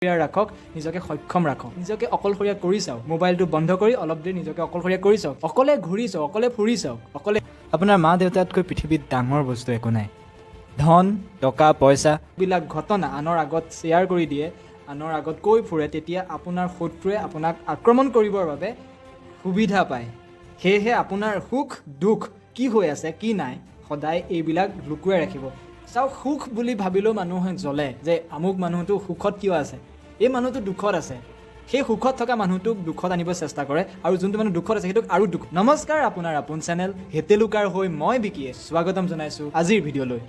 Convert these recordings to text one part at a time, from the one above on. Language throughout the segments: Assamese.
ৰাখক, নিজকে সক্ষম ৰাখক, নিজকে অকলশৰীয়া কৰি চাওক। মোবাইলটো বন্ধ কৰি অলপ দেৰি নিজকে অকলশৰীয়া কৰি চাওক। অকলে ঘূৰি চাওক, অকলে ফুৰি চাওক, অকলে। আপোনাৰ মা দেউতাতকৈ পৃথিৱীত ডাঙৰ বস্তু একো নাই। ধন, টকা পইচা বিলাক ঘটনা আনৰ আগত শ্বেয়াৰ কৰি দিয়ে, আনৰ আগত কৈ ফুৰে, তেতিয়া আপোনাৰ শত্ৰুৱে আপোনাক আক্ৰমণ কৰিবৰ বাবে সুবিধা পায়। সেয়েহে আপোনাৰ সুখ দুখ কি হৈ আছে কি নাই, সদায় এইবিলাক লুকুৱাই ৰাখিব। চাওক, সুখ বুলি ভাবিলেও মানুহে জ্বলে যে আমুক মানুহটো সুখত কিয় আছে, এই মানুহটো দুখত আছে। সেই সুখত থকা মানুহটোক দুখত আনিব চেষ্টা কৰে আৰু যোনটো মানুহ দুখত আছে, সেইটোক আৰু দুখ। নমস্কাৰ, আপোনাৰ আপোন চেনেল হেতেলুকাৰ হৈ মই বিকিয়ে স্বাগতম জনাইছোঁ আজিৰ ভিডিঅ'লৈ।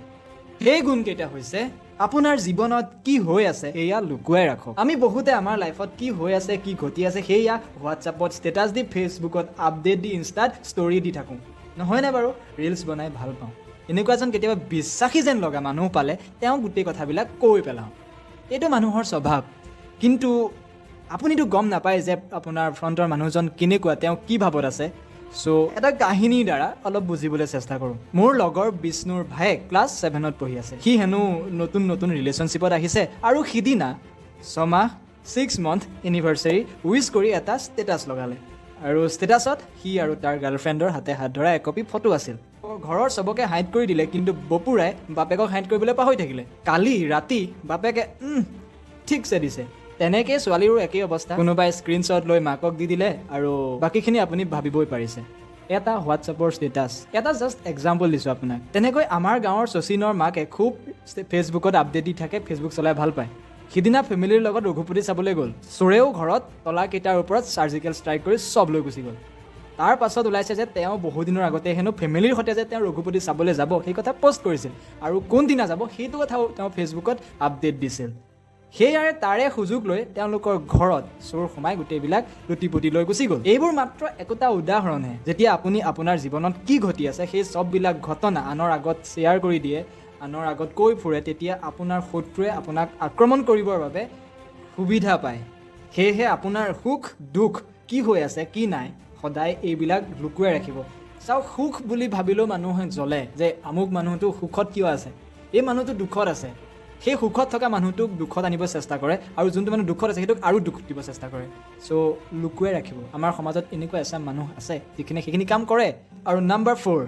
সেই গুণকেইটা হৈছে, আপোনাৰ জীৱনত কি হৈ আছে সেয়া লুকুৱাই ৰাখক। আমি বহুতে আমাৰ লাইফত কি হৈ আছে, কি ঘটি আছে, সেয়া হোৱাটছআপত ষ্টেটাছ দি, ফেচবুকত আপডেট দি, ইনষ্টাত ষ্টৰি দি থাকোঁ, নহয়নে বাৰু? ৰিলচ বনাই ভাল পাওঁ। এনেকুৱা এজন কেতিয়াবা বিশ্বাসী যেন লগা মানুহ পালে তেওঁ গোটেই কথাবিলাক কৈ পেলাওঁ। এইটো মানুহৰ স্বভাৱ। কিন্তু আপুনিতো গম নাপায় যে আপোনাৰ ফ্ৰণ্টৰ মানুহজন কেনেকুৱা, তেওঁ কি ভাৱত আছে। চ' এটা কাহিনীৰ দ্বাৰা অলপ বুজিবলৈ চেষ্টা কৰোঁ। মোৰ লগৰ বিষ্ণুৰ ভায়েক ক্লাছ 7ত পঢ়ি আছে। সি হেনো নতুন নতুন ৰিলেশ্যনশ্বিপত আহিছে আৰু সিদিনা 6মাহ, 6 মান্থ এনিভাৰ্চাৰী উইচ কৰি এটা ষ্টেটাছ লগালে আৰু ষ্টেটাছত সি আৰু তাৰ গাৰ্লফ্ৰেণ্ডৰ হাতে হাত ধৰা একপি ফটো আছিল। ঘৰৰ চবকে হাইড কৰি দিলে, কিন্তু বপুৰাই বাপেকক হাইড কৰিবলৈ পাহৰি থাকিলে। কালি ৰাতি বাপেকে ঠিকছে দিছে। তেনেকেই ছোৱালীৰো একেই অৱস্থা। কোনোবাই স্ক্ৰীনশ্বট লৈ মাকক দি দিলে আৰু বাকীখিনি আপুনি ভাবিবই পাৰিছে। এটা হোৱাটছএপৰ ষ্টেটাছ, এটা জাষ্ট এক্সাম্পল দিছোঁ আপোনাক। তেনেকৈ আমাৰ গাঁৱৰ শচীনৰ মাকে খুব ফেচবুকত আপডেট দি থাকে, ফেচবুক চলাই ভাল পায়। সিদিনা ফেমিলিৰ লগত ৰঘুপতি চাবলৈ গ'ল। চোৰেও ঘৰত তলাকেইটাৰ ওপৰত চাৰ্জিকেল ষ্ট্ৰাইক কৰি চব লৈ গুচি গ'ল। তাৰ পাছত ওলাইছে যে তেওঁ বহুদিনৰ আগতে হেনো ফেমিলিৰ সৈতে যে তেওঁ ৰঘুপতি চাবলৈ যাব, সেই কথা পষ্ট কৰিছিল আৰু কোনদিনা যাব সেইটো কথাও তেওঁ ফেচবুকত আপডেট দিছিল। সেয়াৰে তাৰে সুযোগ লৈ তেওঁলোকৰ ঘৰত চোৰ সোমাই গোটেইবিলাক লুটি পুটি লৈ গুচি গ'ল। এইবোৰ মাত্ৰ একোটা উদাহৰণহে। যেতিয়া আপুনি আপোনাৰ জীৱনত কি ঘটি আছে, সেই চববিলাক ঘটনা আনৰ আগত শ্বেয়াৰ কৰি দিয়ে, আনৰ আগত কৈ ফুৰে, তেতিয়া আপোনাৰ শত্ৰুৱে আপোনাক আক্ৰমণ কৰিবৰ বাবে সুবিধা পায়। সেয়েহে আপোনাৰ সুখ দুখ কি হৈ আছে কি নাই, সদায় এইবিলাক লুকুৱাই ৰাখিব। চাওক, সুখ বুলি ভাবিলেও মানুহে জ্বলে যে আমুক মানুহটো সুখত কিয় আছে, এই মানুহটো দুখত আছে। সেই সুখত থকা মানুহটোক দুখত আনিব চেষ্টা কৰে আৰু যোনটো মানুহ দুখত আছে, সেইটোক আৰু দুখ দিব চেষ্টা কৰে। চ' লুকুৱাই ৰাখিব। আমাৰ সমাজত এনেকুৱা এচাম মানুহ আছে যিখিনি সেইখিনি কাম কৰে। আৰু নাম্বাৰ 4,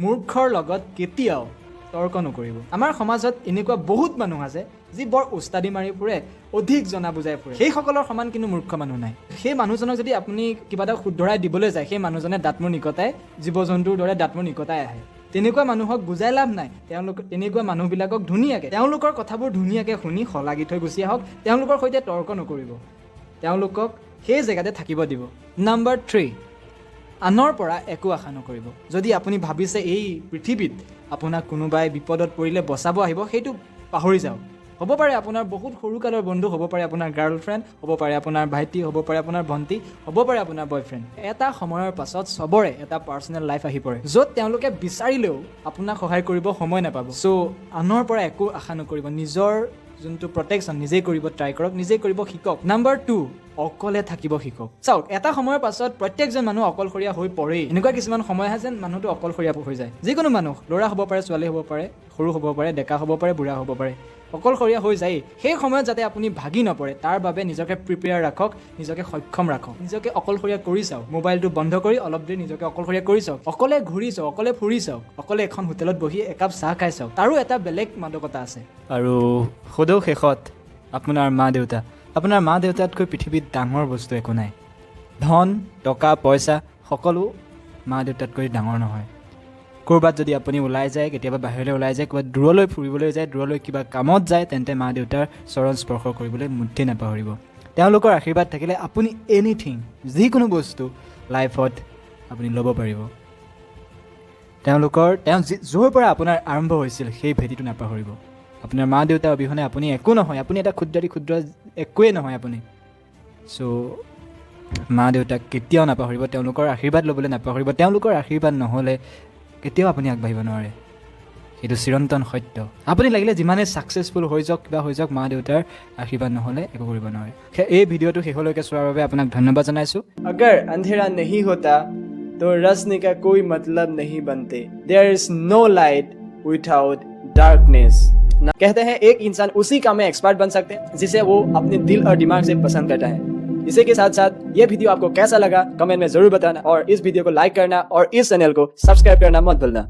মূৰ্খৰ লগত কেতিয়াও তৰ্ক নকৰিব। আমাৰ সমাজত এনেকুৱা বহুত মানুহ আছে যি বৰ উস্তাদি মাৰি ফুৰে, অধিক জনা বুজাই ফুৰে। সেইসকলৰ সমান কিন্তু মূৰ্খ মানুহ নাই। সেই মানুহজনক যদি আপুনি কিবা এটা শুধৰাই দিবলৈ যায়, সেই মানুহজনে দাঁত মূৰ নিকটাই, জীৱ জন্তুৰ দৰে দাঁত মূৰ নিকটাই আহে। তেনেকুৱা মানুহক বুজাই লাভ নাই। তেওঁলোক তেনেকুৱা মানুহবিলাকক ধুনীয়াকৈ তেওঁলোকৰ কথাবোৰ ধুনীয়াকৈ শুনি শলাগি থৈ গুচি আহক। তেওঁলোকৰ সৈতে তৰ্ক নকৰিব, তেওঁলোকক সেই জেগাতে থাকিব দিব। নাম্বাৰ 3, আনৰ পৰা একো আশা নকৰিব। যদি আপুনি ভাবিছে এই পৃথিৱীত আপোনাক কোনোবাই বিপদত পৰিলে বচাব আহিব, সেইটো পাহৰি যাওক। হ'ব পাৰে আপোনাৰ বহুত সৰুকালৰ বন্ধু, হ'ব পাৰে আপোনাৰ গাৰ্লফ্ৰেণ্ড, হ'ব পাৰে আপোনাৰ ভাইটি, হ'ব পাৰে আপোনাৰ ভণ্টি, হ'ব পাৰে আপোনাৰ বয়ফ্ৰেণ্ড। এটা সময়ৰ পাছত চবৰে এটা পাৰ্চনেল লাইফ আহি পৰে, য'ত তেওঁলোকে বিচাৰিলেও আপোনাক সহায় কৰিব সময় নাপাব। চ' আনৰ পৰা একো আশা নকৰিব। নিজৰ যোনটো প্ৰটেকশ্যন, নিজেই কৰিব ট্ৰাই কৰক, নিজেই কৰিব শিকক। নাম্বাৰ 2, অকলে থাকিব শিকক। চাওক, এটা সময়ৰ পাছত প্ৰত্যেকজন মানুহ অকলশৰীয়া হৈ পৰেই। এনেকুৱা কিছুমান সময় আহে যেন মানুহটো অকলশৰীয়া হৈ যায়। যিকোনো মানুহ, ল'ৰা হ'ব পাৰে, ছোৱালী হ'ব পাৰে, সৰু হ'ব পাৰে, ডেকা হ'ব পাৰে, বুঢ়া হ'ব পাৰে, অকলশৰীয়া হৈ যায়েই। সেই সময়ত যাতে আপুনি ভাগি নপৰে, তাৰ বাবে নিজকে প্ৰিপেয়াৰ ৰাখক, নিজকে সক্ষম ৰাখক, নিজকে অকলশৰীয়া কৰি চাওক। মোবাইলটো বন্ধ কৰি অলপ দেৰি নিজকে অকলশৰীয়া কৰি চাওক। অকলে ঘূৰি চাওক, অকলে ফুৰি চাওক, অকলে এখন হোটেলত বহি একাপ চাহ খাই চাওক। তাৰো এটা বেলেগ মাদকতা আছে। আৰু সদৌ শেষত আপোনাৰ মা দেউতা। আপোনাৰ মা দেউতাতকৈ পৃথিৱীত ডাঙৰ বস্তু একো নাই। ধন, টকা পইচা সকলো মা দেউতাতকৈ ডাঙৰ নহয়। ক'ৰবাত যদি আপুনি ওলাই যায়, কেতিয়াবা বাহিৰলৈ ওলাই যায়, ক'ৰবাত দূৰলৈ ফুৰিবলৈ যায়, দূৰলৈ কিবা কামত যায়, তেন্তে মা দেউতাৰ চৰণ স্পৰ্শ কৰিবলৈ মুঠেই নাপাহৰিব। তেওঁলোকৰ আশীৰ্বাদ থাকিলে আপুনি এনিথিং, যিকোনো বস্তু লাইফত আপুনি ল'ব পাৰিব। তেওঁলোকৰ তেওঁ যি য'ৰ পৰা আপোনাৰ আৰম্ভ হৈছিল, সেই ভেটিটো নাপাহৰিব। আপোনাৰ মা দেউতাৰ অবিহনে আপুনি একো নহয়। আপুনি এটা ক্ষুদ্ৰাতি ক্ষুদ্ৰ একোৱেই নহয় আপুনি। চ' মা দেউতাক কেতিয়াও নাপাহৰিব, তেওঁলোকৰ আশীৰ্বাদ ল'বলৈ নাপাহৰিব। তেওঁলোকৰ আশীৰ্বাদ নহ'লে কেতিয়াও আপুনি আগবাঢ়িব নোৱাৰে, সেইটো চিৰন্তন সত্য। আপুনি লাগিলে যিমানেই ছাকচেছফুল হৈ যাওক, কিবা হৈ যাওক, মা দেউতাৰ আশীৰ্বাদ নহ'লে একো কৰিব নোৱাৰে। এই ভিডিঅ'টো শেষলৈকে চোৱাৰ বাবে আপোনাক ধন্যবাদ জনাইছোঁ। अगर अंधेरा नहीं होता तो रोशनी का कोई मतलब नहीं बनते। There is no light without darkness. कहते हैं, एक इंसान उसी काम में एक्सपर्ट बन सकते हैं जिसे वो अपने दिल और दिमाग से पसंद करता है। इसी के साथ साथ ये वीडियो आपको कैसा लगा, कमेंट में जरूर बताना और इस वीडियो को लाइक करना और इस चैनल को सब्सक्राइब करना मत भूलना।